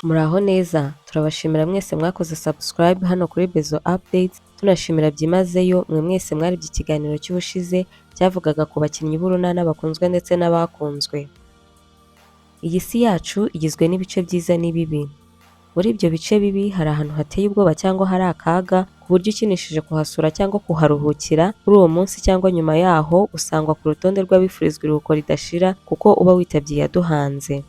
Muraho neza, turabashimira mwese mwakoze subscribe hano kuri Bezo Updates, tunashimira byimazeyo mwe mwese mwarebye ikiganiro cy'ubushize cyavugaga ku bakinnyi b'urunana bakunzwe ndetse n'abakunzwe. Iyi si yacu igizwe n'ibice byiza n'ibibi. Muri ibyo bice bibi hari ahantu hateye ubwoba cyangwa hari akaga, ku buryo ukinishije kuhasura cyangwa kuharuhukira kuri uwo munsi cyangwa nyuma yaho usangwa ku rutonde rw'abifurizwa iruhuko ridashira kuko uba witabye iyaduhanze.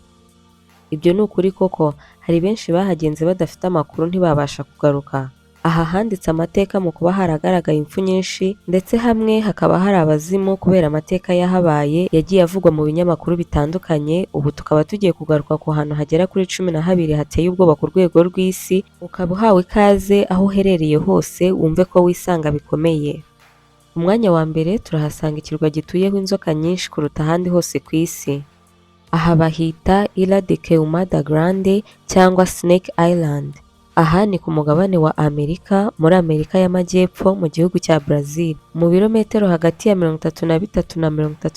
Ibyo ni ukuri koko, hari benshi bahagenze badafite amakuru ntibabasha kugaruka. Aha handitse amateka mu kuba haragaragaye impfu nyinshi ndetse hamwe hakaba hari abazimu kubera amateka yahabaye yagiye avugwa mu binyamakuru bitandukanye. Ubu tukaba tugiye kugaruka ku hantu hagera kuri 12 hateye ubwoba ku rwego rw'isi, ukaba uhawe ikaze aho uherereye hose wumve ko wisanga bikomeye. Ku mwanya wa mbere turahasanga ikirwa gituyeho inzoka nyinshi kuruta ahandi hose ku isi. Aha bahita Ilha de Queimada Grande cyangwa Snake Island. Aha ni ku mugabane wa Amerika, muri Amerika y'Amajyepfo, mu gihugu cya Brazil. Mu birometero hagati ya 33 na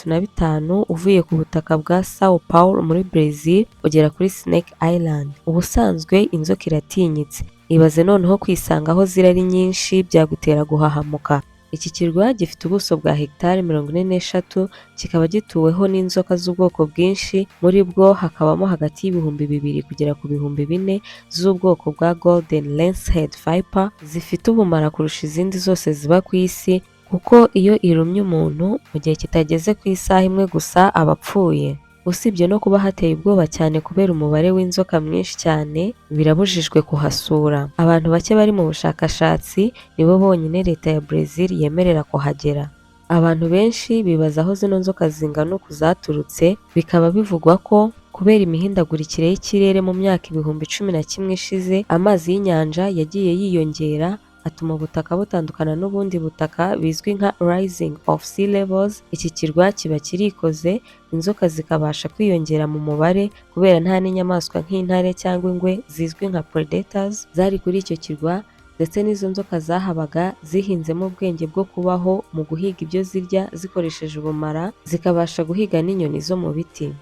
35 uvuye ku butaka bwa Sao Paulo muri Brazil ugera kuri Snake Island. Ubusanzwe inzoka iratinyitse. Ibaze noneho kwisanga aho ziri ari nyinshi, byagutera guhahamuka. Iki kirwa gifite ubuso bwa hegitari 43, kikaba gituweho n'inzoka z'ubwoko bwinshi, muri bwo hakabamo hagati y'2000 kugera ku 4000 z'ubwoko bwa Golden Lancehead Viper, zifite ubumara kurusha izindi zose ziba ku isi, kuko iyo irumye umuntu mu gihe kitageze ku isaha imwe gusa aba apfuye. Usibye no kuba hateye ubwoba cyane kubera umubare w'inzoka mwinshi cyane, birabujijwe kuhasura. Abantu bake bari mu bushakashatsi nibo bonyine leta ya Brazil yemerera kuhagera. Abantu benshi bibaza aho zino nzoka zingana uku zaturutse, bikaba bivugwa ko kubera imihindagurikire y'ikirere mu myaka 11,000 ishize, amazi y'inyanja yagiye yiyongera atuma ubutaka butandukana n'ubundi butaka, bizwi nka rising of sea levels. Iki kirwa kiba kirikoze, inzoka zikabasha kwiyongera mu mubare kubera nta n'inyamaswa nk'intare cyangwa ingwe zizwi nka predators zari kuri icyo kirwa, ndetse n'izo nzoka zahabaga zihinzemo ubwenge bwo kubaho mu guhiga ibyo zirya zikoresheje ubumara, zikabasha guhiga n'inyoni zo mu biti.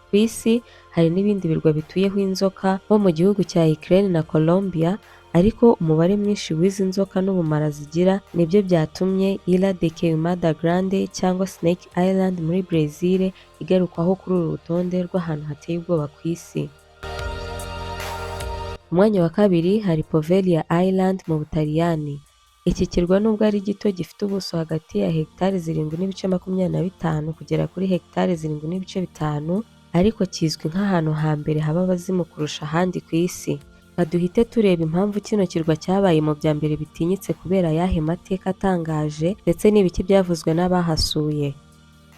Ku isi hari n'ibindi birwa bituyeho inzoka nko mu gihugu cya Ukraine na Colombia, ariko umubare mwinshi w'izi nzoka n'ubumara zigira nibyo byatumye Ilha de Queimada Grande cyangwa Snake Island muri Brazil igarukwaho kuri uru rutonde rw'ahantu hateye ubwoba ku isi. Ku mwanya wa kabiri hari Poveglia Island mu Butaliyani. Iki kirwa nubwo ari gito, gifite ubuso hagati ya hegitari 7.25 kugera kuri hegitari 7.5, ariko kizwi nk'ahantu hambere haba abazimu kurusha ahandi ku isi. Duhite tureba impamvu kino kirwa cyabaye mu bya mbere bitinyitse, kubera ayahe mateka atangaje, ndetse n'ibiki byavuzwe n'abahasuye.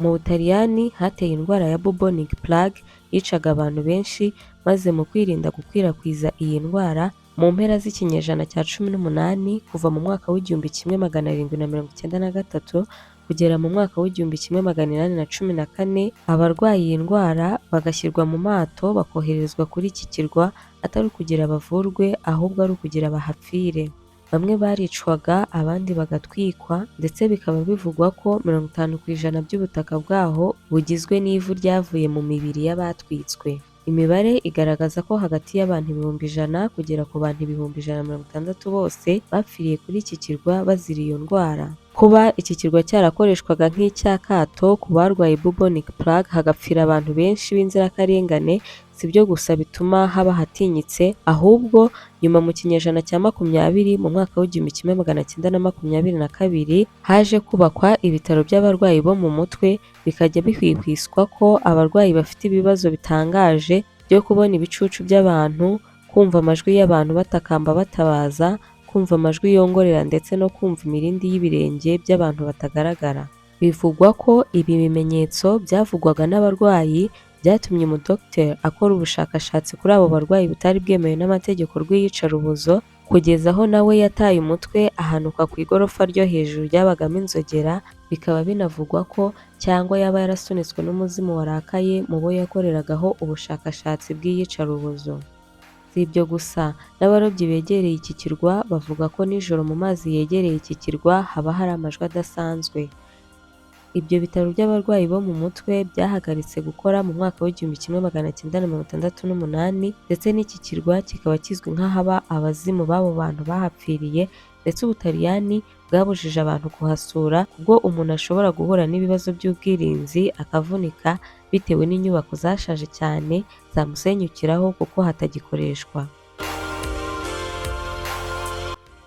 Mu Butaliyani hateye indwara ya bubonic plague yicaga abantu benshi, maze mu kwirinda gukwirakwiza iyi ndwara, mu mpera z'ikinyejana cya 18, kuva mu mwaka w'1793 kugera mu mwaka w'1814, abarwaye iyi ndwara bagashyirwa mu mato bakoherezwa kuri iki kirwa, atari ukugira bavurwe ahubwo ari ukugira bahapfire. Bamwe baricwaga, abandi bagatwikwa, ndetse bikaba bivugwa ko 50% by'ubutaka bwaho bugizwe n'ivu ryavuye mu mibiri y'abatwitswe. Imibare igaragaza ko hagati y'abantu 100,000 kugera ku bantu 160,000 bose bapfiriye kuri iki kirwa bazira iyo ndwara. Kuba iki kirwa cyarakoreshwaga nk'icy'akato ku barwaye bubonic plague hagapfira abantu benshi b'inzirakarengane, si byo gusa bituma haba ahatinyitse, ahubwo nyuma mu kinyejana cya 20, mu mwaka w'1922, haje kubakwa ibitaro by'abarwayi bo mu mutwe, bikajya bihwihwiswa ko abarwayi bafite ibibazo bitangaje byo kubona ibicucu by'abantu, kumva amajwi y'abantu batakamba batabaza, kumva amajwi yongorera, ndetse no kumva imirindi y'ibirenge by'abantu batagaragara. Bivugwa ko ibi bimenyetso byavugwaga n'abarwayi byatumye umudogiteri akora ubushakashatsi kuri abo barwayi butari bwemewe n'amategeko rw'iyicarubozo, kugeza aho nawe yataye umutwe ahanuka ku igorofa ryo hejuru ryabagamo inzogera. Bikaba binavugwa ko cyangwa yaba yarasunitswe n'umuzimu warakaye mu bo yakoreragaho ubushakashatsi bw'iyicarubozo. Si ibyo gusa, n'abarobyi begereye iki kirwa bavuga ko nijoro mu mazi yegereye iki kirwa haba hari amajwi adasanzwe. Ibyo bitaro by'abarwayi bo mu mutwe byahagaritse gukora mu mwaka w'1968, ndetse n'iki kirwa kikaba kizwi nk'ahaba abazimu b'abo bantu bahapfiriye, ndetse Ubutaliyani bwabujije abantu kuhasura kubwo umuntu ashobora guhura n'ibibazo by'ubwirinzi akavunika bitewe n'inyubako zashaje cyane zamusenyukiraho kuko hatagikoreshwa.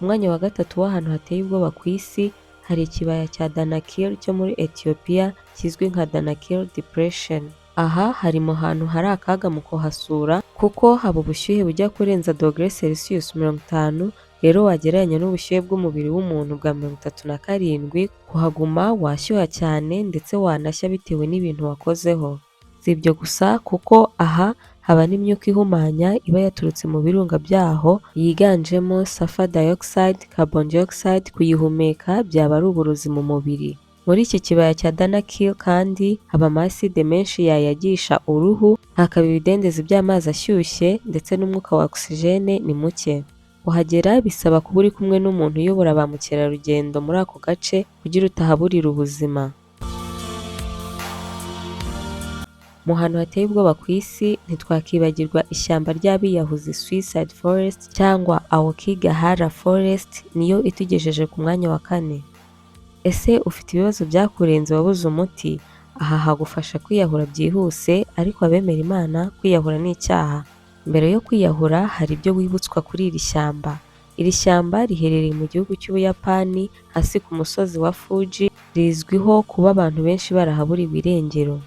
Umwanya wa gatatu w'ahantu hateye ubwoba ku isi hari ikibaya cya Danakil cyo muri Ethiopia kizwi nka Danakil Depression. Aha hari mu hantu hari akaga mu kuhasura kuko haba ubushyuhe bujya kurenza dogere Celsius 50, rero wagereranya n'ubushyuhe bw'umubiri w'umuntu bwa 37, kuhaguma washyuha cyane ndetse wanashya bitewe n'ibintu wakozeho. Si ibyo gusa kuko aha haba n'imyuka ihumanya iba yaturutse mu birunga byaho yiganjemo sulfur dioxide, carbon dioxide, kuyihumeka byaba ari uburozi mu mubiri. Muri iki kibaya cya Danakil kandi haba ama acide menshi yayagisha uruhu, hakaba ibidendezi by'amazi ashyushye ndetse n'umwuka wa oxygène ni muke. Kuhagera bisaba kuba uri kumwe n'umuntu uyobora ba mukerarugendo muri ako gace kugira utahaburira ubuzima. Mu hantu hateye ubwoba ku isi ntitwakibagirwa ishyamba ry'abiyahuzi Suicide Forest cyangwa Aokigahara Forest, niyo itugejeje ku mwanya wa kane. Ese ufite ibibazo byakurenze wabuze umuti? Aha hagufasha kwiyahura byihuse, ariko abemera Imana kwiyahura ni icyaha. Mbere yo kwiyahura hari ibyo wibutswa kuri iri shyamba. Iri shyamba riherereye mu gihugu cy'Ubuyapani hasi ku musozi wa Fuji, rizwiho kuba abantu benshi barahaburiwe irengero.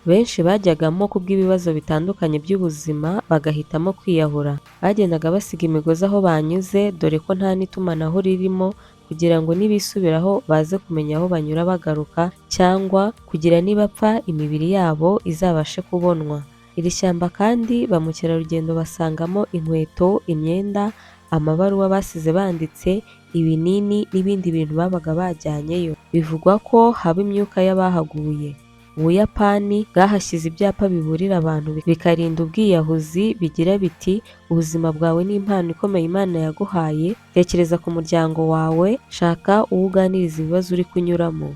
Benshi bajyagamo kubw'ibibazo bitandukanye by'ubuzima bagahitamo kwiyahura. Bagendaga basiga imigozi aho banyuze dore ko nta n'itumanaho ririmo kugira ngo nibisubiraho baze kumenya aho banyura bagaruka cyangwa kugira nibapfa imibiri yabo izabashe kubonwa. Iri shyamba kandi ba mukerarugendo basangamo inkweto, imyenda, amabaruwa basize banditse, ibinini n'ibindi bintu babaga bajyanyeyo. Bivugwa ko haba imyuka y'abahaguye. Ubuyapani bwahashyize ibyapa biburira abantu bikarinda ubwiyahuzi bigira biti ubuzima bwawe ni impano ikomeye Imana yaguhaye, tekereza ku muryango wawe, shaka uwo uganiriza ibibazo uri kunyuramo.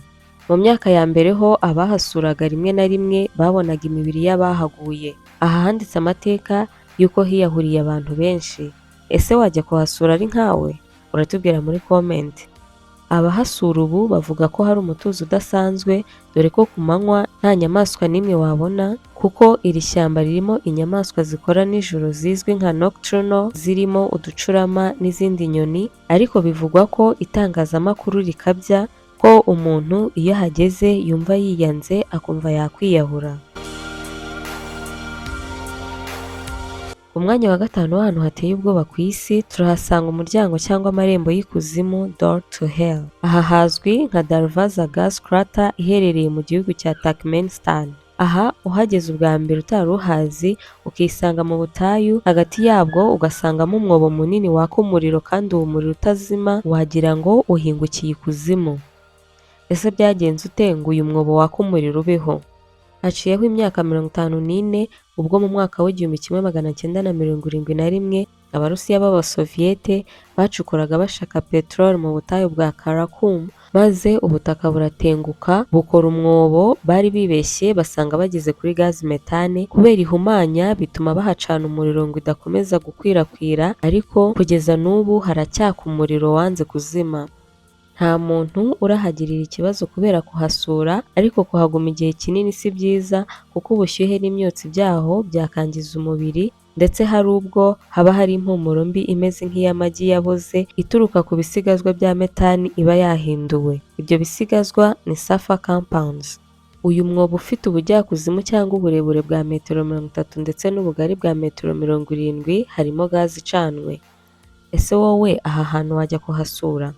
Mu myaka ya mbere ho abahasuraga rimwe na rimwe babonaga imibiri y'abahaguye. Aha handitse amateka y'uko hiyahuriye abantu benshi. Ese wajya kuhasura ari nkawe? Uratubwira muri comment. Abahasura ubu bavuga ko hari umutuzo udasanzwe dore ko ku manywa nta nyamaswa n'imwe wabona kuko iri shyamba ririmo inyamaswa zikora nijoro zizwi nka nocturnal zirimo uducurama n'izindi nyoni, ariko bivugwa ko itangazamakuru rikabya ko umuntu iyo ahageze yumva yiyanze akumva yakwiyahura. Ku mwanya wa gatanu w'ahantu hateye ubwoba ku isi turahasanga umuryango cyangwa amarembo y'ikuzimu Door to Hell. Aha hazwi nka Darvaza Gas Crater iherereye mu gihugu cya Turkmenistan. Aha uhageze ubwa mbere utari uhazi ukisanga mu butayu, hagati yabwo ugasangamo umwobo munini waka umuriro kandi uwo muriro utazima wagira ngo uhingukiye ikuzimu. Ese byagenze ute ngo uyu mwobo waka umuriro ubeho? Haciyeho imyaka 54 ubwo mu mwaka w'1971 Abarusiya b'Abasoviyete bacukuraga bashaka peteroli mu butayu bwa Karakum, maze ubutaka buratenguka bukora umwobo bari bibeshye basanga bageze kuri gazi metane, kubera ihumanya bituma bahacana umuriro ngo idakomeza gukwirakwira, ariko kugeza n'ubu haracyaka umuriro wanze kuzima. Nta muntu urahagirira ikibazo kubera kuhasura, ariko kuhaguma igihe kinini si byiza kuko ubushyuhe n'imyotsi byaho byakangiza umubiri, ndetse hari ubwo haba hari impumuro mbi imeze nk'iy'amagi yaboze ituruka ku bisigazwa bya metani iba yahinduwe. Ibyo bisigazwa ni sulfur compounds. Uyu mwobo ufite ubujyakuzimu cyangwa uburebure bwa metero 30 ndetse n'ubugari bwa metero 70 harimo gazi icanwe. Ese wowe aha hantu wajya kuhasura?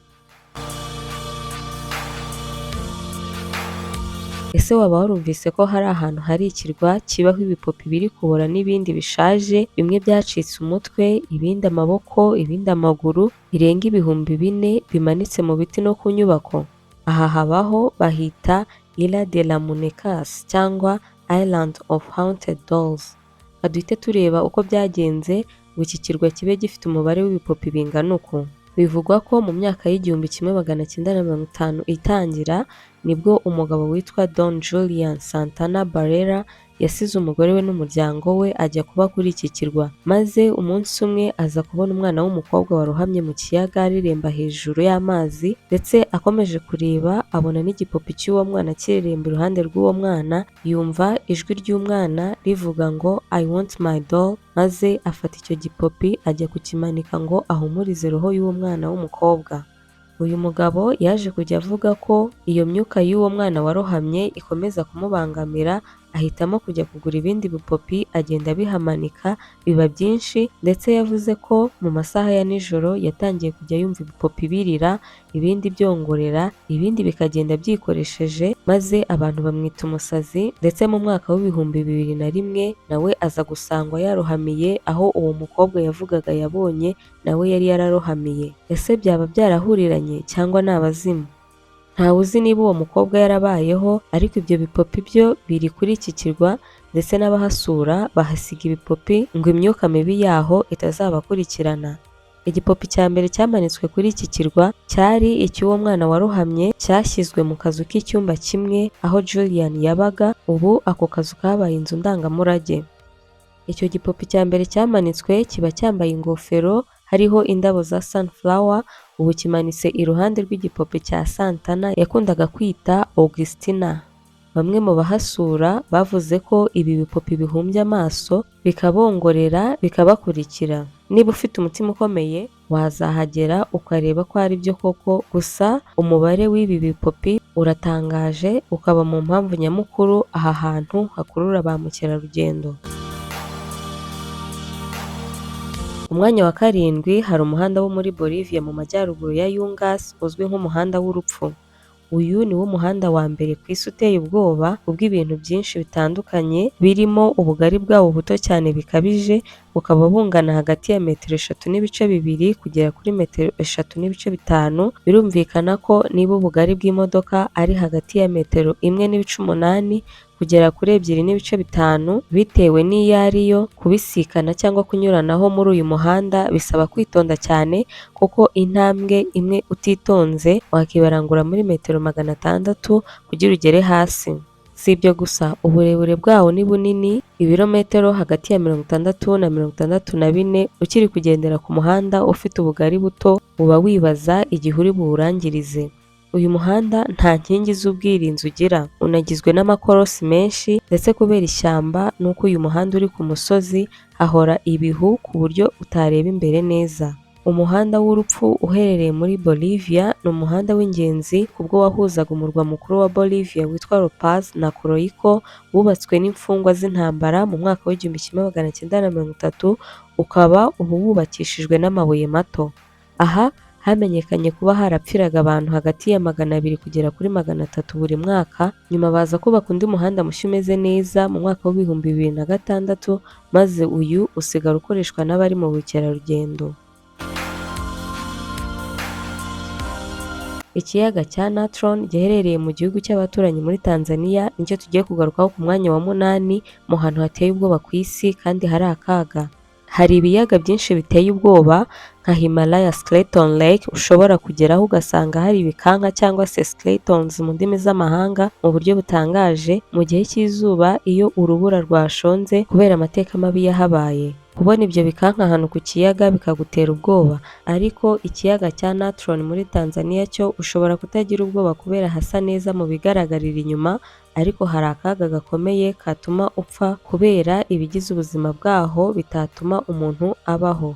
Ese waba warumvise ko hari ahantu hari ikirwa kibaho ibipupe biri kubora n'ibindi bishaje, bimwe byacitse umutwe, ibindi amaboko, ibindi amaguru, birenga 4000 bimanitse mu biti no ku nyubako? Aha habaho bahita Isla de la Muñecas cyangwa Island of Haunted Dolls. Duhite tureba uko byagenze ngo iki kirwa kibe gifite umubare w'ibipupe bingana uku. Bivugwa ko mu myaka y'1950 itangira, Nibwo umugabo witwa Don Julian Santana Barrera yasize umugore we n'umuryango we ajya kuba kuri iki kirwa, maze umunsi umwe aza kubona umwana w'umukobwa warohamye mu kiyaga areremba hejuru y'amazi, ndetse akomeje kureba abona n'igipupe cy'uwo mwana kireremba iruhande rw'uwo mwana, yumva ijwi ry'umwana rivuga ngo "I want my doll", maze afata icyo gipopi ajya kukimanika ngo ahumurize roho y'uwo mwana w'umukobwa. Uyu mugabo yaje kujya avuga ko iyo myuka y'uwo mwana warohamye ikomeza kumubangamira, ahitamo kujya kugura ibindi bipopi agenda abihamanika biba byinshi, ndetse yavuze ko mu masaha ya nijoro yatangiye kujya yumva ibipopi birira, ibindi byongorera, ibindi bikagenda byikoresheje, maze abantu bamwita umusazi. Ndetse mu mwaka w'2001 nawe aza gusangwa yarohamiye aho uwo mukobwa yavugaga yabonye nawe yari yararohamiye. Ese byaba byarahuriranye cyangwa ni abazimu? Ntawe uzi niba uwo mukobwa yarabayeho, ariko ibyo bipopi byo biri kuri iki kirwa, ndetse n'abahasura bahasiga ibipopi ngo imyuka mibi yaho itazabakurikirana. Igipopi cya mbere cyamanitswe kuri iki kirwa cyari icy'uwo mwana warohamye, cyashyizwe mu kazu k'icyumba kimwe aho Julian yabaga, ubu ako kazu kabaye inzu ndangamurage. Icyo gipopi cya mbere cyamanitswe kiba cyambaye ingofero hariho indabo za sunflower, ubu kimanitse iruhande rw'igipopi cya Santana yakundaga kwita Augustina. Bamwe mu bahasura bavuze ko ibi bipopi bihumbya amaso, bikabongorera, bikabakurikira. Niba ufite umutima ukomeye wazahagera ukareba ko ari byo koko, gusa umubare w'ibi bipopi uratangaje, ukaba mu mpamvu nyamukuru aha hantu hakurura ba mukerarugendo. Ku mwanya wa karindwi hari umuhanda wo muri Bolivia mu majyaruguru ya Yungas uzwi nk'umuhanda w'urupfu. Uyu ni wo muhanda wa mbere ku isi uteye ubwoba kubw'ibintu byinshi bitandukanye, birimo ubugari bwawo buto cyane bikabije, bukaba bungana hagati ya metero 3.2 kugera kuri metero 3.5. Birumvikana ko niba ubugari bw'imodoka ari hagati ya metero 1.8 kugera kuri 2.5 bitewe n'iyo ariyo, kubisikana cyangwa kunyuranaho muri uyu muhanda bisaba kwitonda cyane, kuko intambwe imwe utitonze wakibarangura muri metero 600 kugira ugere hasi. Si ibyo gusa, uburebure bwawo ni bunini, ibirometero hagati ya 60 na 64. Ukiri kugendera ku muhanda ufite ubugari buto uba wibaza igihe uri buwurangirize. Uyu muhanda nta nkingi z'ubwirinzi ugira, unagizwe n'amakorosi menshi, ndetse kubera ishyamba n'uko uyu muhanda uri ku musozi hahora ibihu ku buryo utareba imbere neza. Umuhanda w'urupfu uherereye muri Bolivia ni umuhanda w'ingenzi kubwo wahuzaga umurwa mukuru wa Bolivia witwa La Paz na Coroico, wubatswe n'imfungwa z'intambara mu mwaka w'1930, ukaba ubu wubakishijwe n'amabuye mato. Aha hamenyekanye kuba harapfiraga abantu hagati ya 200 kugera kuri 300 buri mwaka, nyuma baza kubaka undi muhanda mushya umeze neza mu mwaka w'2006, maze uyu usigara ukoreshwa n'abari mu bukerarugendo. Ikiyaga cya Natron giherereye mu gihugu cy'abaturanyi muri Tanzania nicyo tugiye kugarukaho ku mwanya wa 8 mu hantu hateye ubwoba ku isi kandi hari akaga. Hari ibiyaga byinshi biteye ubwoba nka Himalaya Skeleton Lake ushobora kugeraho ugasanga hari ibikanka cyangwa se skeletons mu ndimi z'amahanga mu buryo butangaje mu gihe cy'izuba iyo urubura rwashonze kubera amateka mabi yahabaye. Kubona ibyo bikanka ahantu ku kiyaga bikagutera ubwoba, ariko ikiyaga cya Natron muri Tanzania cyo ushobora kutagira ubwoba kubera hasa neza mu bigaragarira inyuma, ariko hari akaga gakomeye katuma upfa kubera ibigize ubuzima bwaho bitatuma umuntu abaho.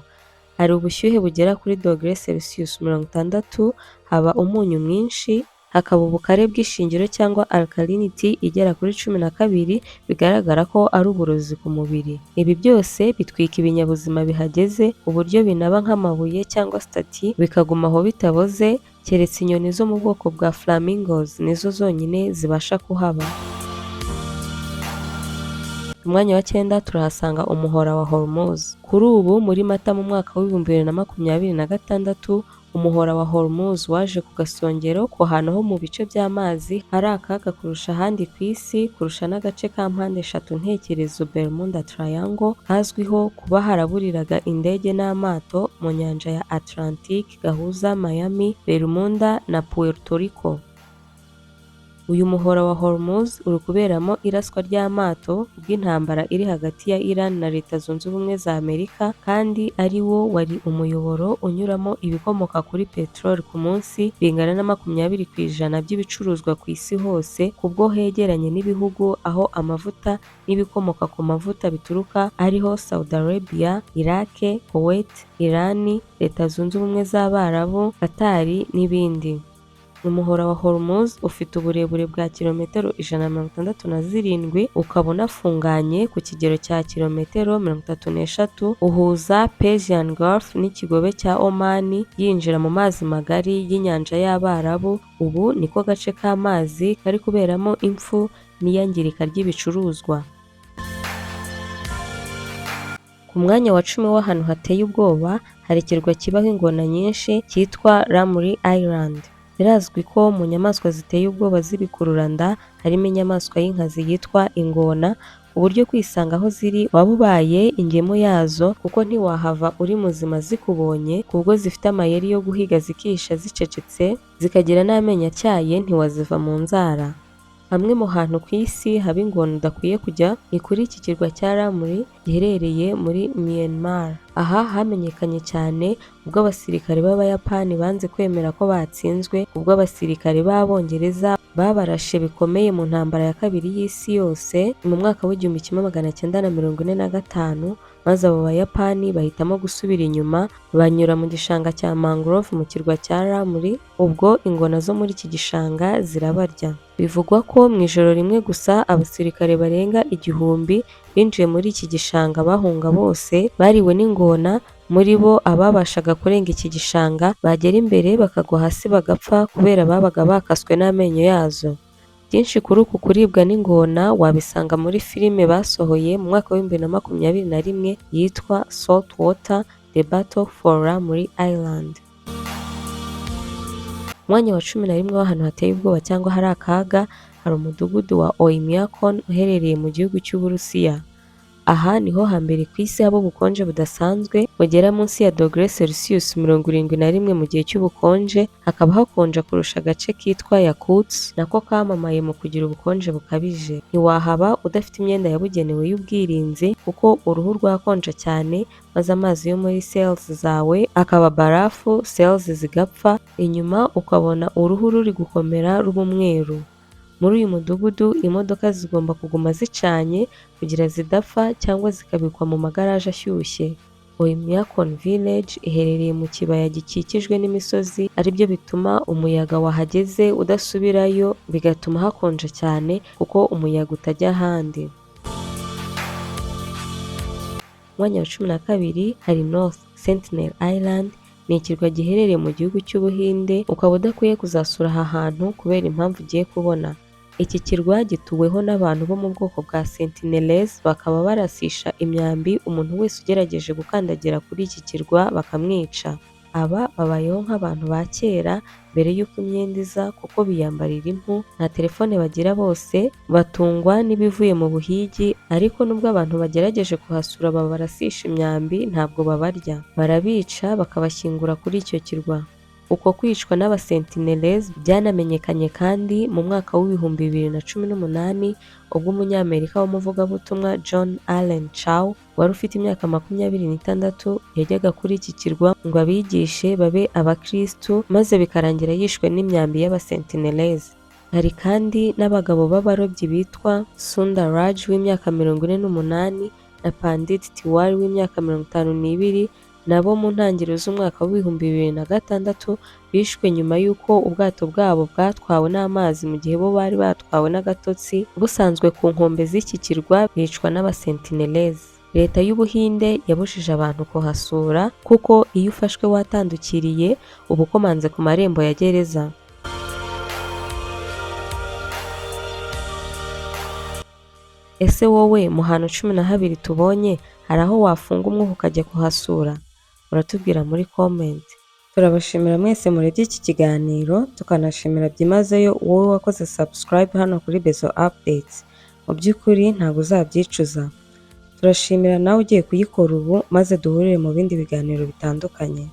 Hari ubushyuhe bugera kuri dogere Celsius 60, haba umunyu mwinshi, hakaba ubukare bw'ishingiro cyangwa alkalinity igera kuri 12, bigaragara ko ari uburozi ku mubiri. Ibi byose bitwika ibinyabuzima bihageze ku buryo binaba nk'amabuye cyangwa stati bikaguma aho bitaboze, keretse inyoni zo mu bwoko bwa flamingos nizo zonyine zibasha kuhaba. Ku mwanya wa 9 turahasanga umuhora wa Hormuz. Kuri ubu muri Mata mu mwaka w'2026, umuhora wa Hormuz waje ku gasongero ku hantu ho mu bice by'amazi hari akaga kurusha ahandi ku isi, kurusha n'agace ka mpande eshatu ntekerezo Bermuda Triangle kazwiho kuba haraburiraga indege n'amato mu nyanja ya Atlantique gahuza Miami, Bermuda na Puerto Rico. Uyu muhora wa Hormuz uri kuberamo iraswa ry'amato kubw'intambara iri hagati ya Iran na Leta Zunze Ubumwe za Amerika, kandi ari wo wari umuyoboro unyuramo ibikomoka kuri peteroli ku munsi bingana na 20% by'ibicuruzwa ku isi hose, kubwo hegeranye n'ibihugu aho amavuta n'ibikomoka ku mavuta bituruka ariho Saudi Arabia, Iraq, Kuwait, Iran, Leta Zunze Ubumwe z'Abarabu, Qatar n'ibindi. Umuhora wa Hormuz ufite uburebure bwa kilometero 167, ukaba unafunganye ku kigero cya kilometero 33, uhuza Persian Gulf n'ikigobe cya Oman yinjira mu mazi magari y'inyanja y'Abarabu. Ubu niko gace k'amazi kari kuberamo impfu n'iyangirika ry'ibicuruzwa. Ku mwanya wa 10 w'ahantu hateye ubwoba hari ikirwa kibaho ingona nyinshi cyitwa Ramree Island. Birazwi ko mu nyamaswa ziteye ubwoba z'ibikururanda harimo inyamaswa y'inkazi yitwa ingona, ku buryo kwisanga aho ziri waba ubaye ingemu yazo, kuko ntiwahava uri muzima zikubonye, kubwo zifite amayeri yo guhiga zikihisha zicecetse, zikagira n'amenyo atyaye ntiwaziva mu nzara. Hamwe mu hantu ku isi haba ingona udakwiye kujya ni kuri iki kirwa cya Ramree giherereye muri Myanmar. Aha hamenyekanye cyane ubwo abasirikare b'Abayapani banze kwemera ko batsinzwe, ubwo abasirikare b'Abongereza babarashe bikomeye mu ntambara ya kabiri y'isi yose mu mwaka w'1945, maze abo Bayapani bahitamo gusubira inyuma banyura mu gishanga cya mangrove mu kirwa cya Ramree, ubwo ingona zo muri iki gishanga zirabarya. Bivugwa ko mu ijoro rimwe gusa abasirikare barenga 1000 binjiye muri iki gishanga bahunga bose bariwe n'ingona, muri bo ababashaga kurenga iki gishanga bagera imbere bakagwa hasi bagapfa kubera babaga bakaswe n'amenyo yazo. Byinshi kuri uku kuribwa n'ingona wabisanga muri filime basohoye mu mwaka w'2021 yitwa Salt Water: The Battle for Ramree Island. Umwanya wa 11 w'ahantu hateye ubwoba cyangwa hari akaga hari umudugudu wa Oymyakon uherereye mu gihugu cy'Uburusiya. Aha niho hambere ku isi haba ubukonje budasanzwe bugera munsi ya dogere Celsius 71 mu gihe cy'ubukonje, hakaba hakonja kurusha agace kitwa Yakutsk nako kamamaye mu kugira ubukonje bukabije. Ntiwahaba udafite imyenda yabugenewe y'ubwirinzi kuko uruhu rwakonja cyane, maze amazi yo muri cells zawe akaba barafu, cells zigapfa, inyuma ukabona uruhu ruri gukomera ruba umweru. Muri uyu mudugudu imodoka zigomba kuguma zicanye kugira zidapfa cyangwa zikabikwa mu magaraje ashyushye. Oymyakon Village iherereye mu kibaya gikikijwe n'imisozi, aribyo bituma umuyaga wahageze udasubirayo, bigatuma hakonja cyane kuko umuyaga utajya ahandi. Umwanya wa 12 hari North Sentinel Island, ni ikirwa giherereye mu gihugu cy'Ubuhinde, ukaba udakwiye kuzasura aha hantu kubera impamvu ugiye kubona. Iki kirwa gituweho n'abantu bo mu bwoko bwa Sentinelese, bakaba barasisha imyambi umuntu wese ugerageje gukandagira kuri iki kirwa bakamwica. Aba babayeho nk'abantu ba kera mbere y'uko imyenda iza, kuko biyambarira impu, nta telefone bagira bose, batungwa n'ibivuye mu buhigi, ariko nubwo abantu bagerageje kuhasura babarasisha imyambi ntabwo babarya, barabica bakabashyingura kuri icyo kirwa. Uko kwicwa n'Abasentinelese byanamenyekanye kandi mu mwaka w'2018 ubwo umunyamerika w'umuvugabutumwa John Allen Chau wari ufite imyaka 26 yajyaga kuri iki kirwa ngo abigishe babe abakirisitu, maze bikarangira yishwe n'imyambi y'Abasentinelese. Hari kandi n'abagabo b'abarobyi bitwa Sundar Raj w'imyaka 48 na Pandit Tiwari w'imyaka 52, nabo mu ntangiriro z'umwaka w'2006 bishwe nyuma y'uko ubwato bwabo bwatwawe n'amazi mu gihe bo bari batwawe n'agatotsi busanzwe ku nkombe z'iki kirwa, bicwa n'Abasentinelese. Leta y'Ubuhinde yabujije abantu kuhasura kuko iyo ufashwe watandukiriye uba ukomanze ku marembo ya gereza. Ese wowe mu hantu 12 tubonye hari aho wafunga umwuka ukajya kuhasura? Uratubwira muri comment. Turabashimira mwese murebye iki kiganiro, tukanashimira byimazeyo wowe wakoze subscribe hano kuri Bezo Updates. Mu by'ukuri ntabwo uzabyicuza. Turashimira nawe ugiye kuyikora ubu, maze duhurire mu bindi biganiro bitandukanye.